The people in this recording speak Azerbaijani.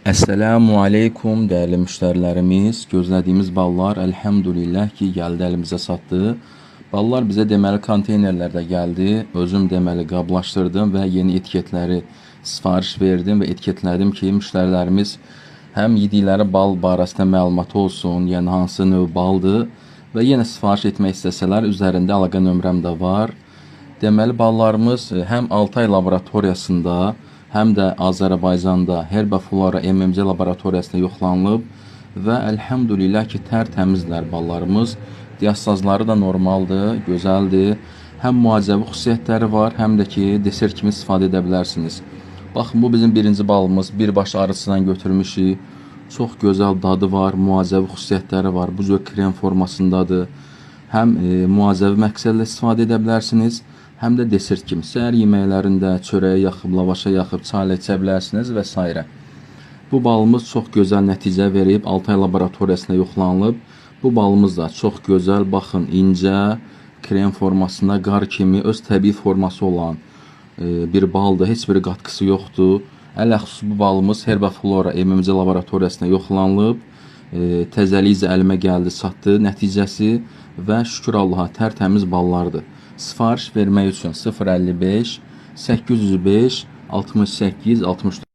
Esselamu aleykum dəyərli müştərilərimiz. Gözlədiyimiz ballar əlhəmdülillah ki, gəldi əlimizə çatdı. Ballar bizə deməli konteynerlərdə gəldi. Özüm deməli qablaşdırdım və yeni etiketləri sifariş verdim və etiketlədim ki, müştərilərimiz həm yedikləri bal barəsində məlumatı olsun, yəni hansı növ baldır və yenə sifariş etmək istəsələr üzərində əlaqə nömrəm də var. Deməli ballarımız həm Altay laboratoriyasında, həm də Azərbaycanda Herba Flora MMC laboratoriyasında yoxlanılıb və əlhəmdülillah ki, tərtəmizdirlər ballarımız. Diastazları da normaldır, gözəldir. Həm müalicəvi xüsusiyyətləri var, həm də ki, desert kimi istifadə edə bilərsiniz. Baxın, bu bizim birinci balımız. Bir baş arısından götürmüşük. Çox gözəl dadı var, müalicəvi xüsusiyyətləri var. Bu cür krem formasındadır. Həm müalicəvi məqsədlə istifadə edə bilərsiniz, həm də desert kimi. Səhər yeməklərində çörəyə yaxıb, lavaşa yaxıb, çayla içə bilərsiniz və s. Bu balımız çox gözəl nəticə verib, Altay laboratoriyasında yoxlanılıb. Bu balımız da çox gözəl, baxın, incə, krem formasında, qar kimi öz təbii forması olan bir baldır. Heç bir qatqısı yoxdur. Ələxüsus bu balımız Herba Flora MMC laboratoriyasında yoxlanılıb. Təzəlikcə əlimə gəldi, çatdı nəticəsi və şükür Allaha tərtəmiz ballardır. Sifariş vermək üçün 055 805 68 64.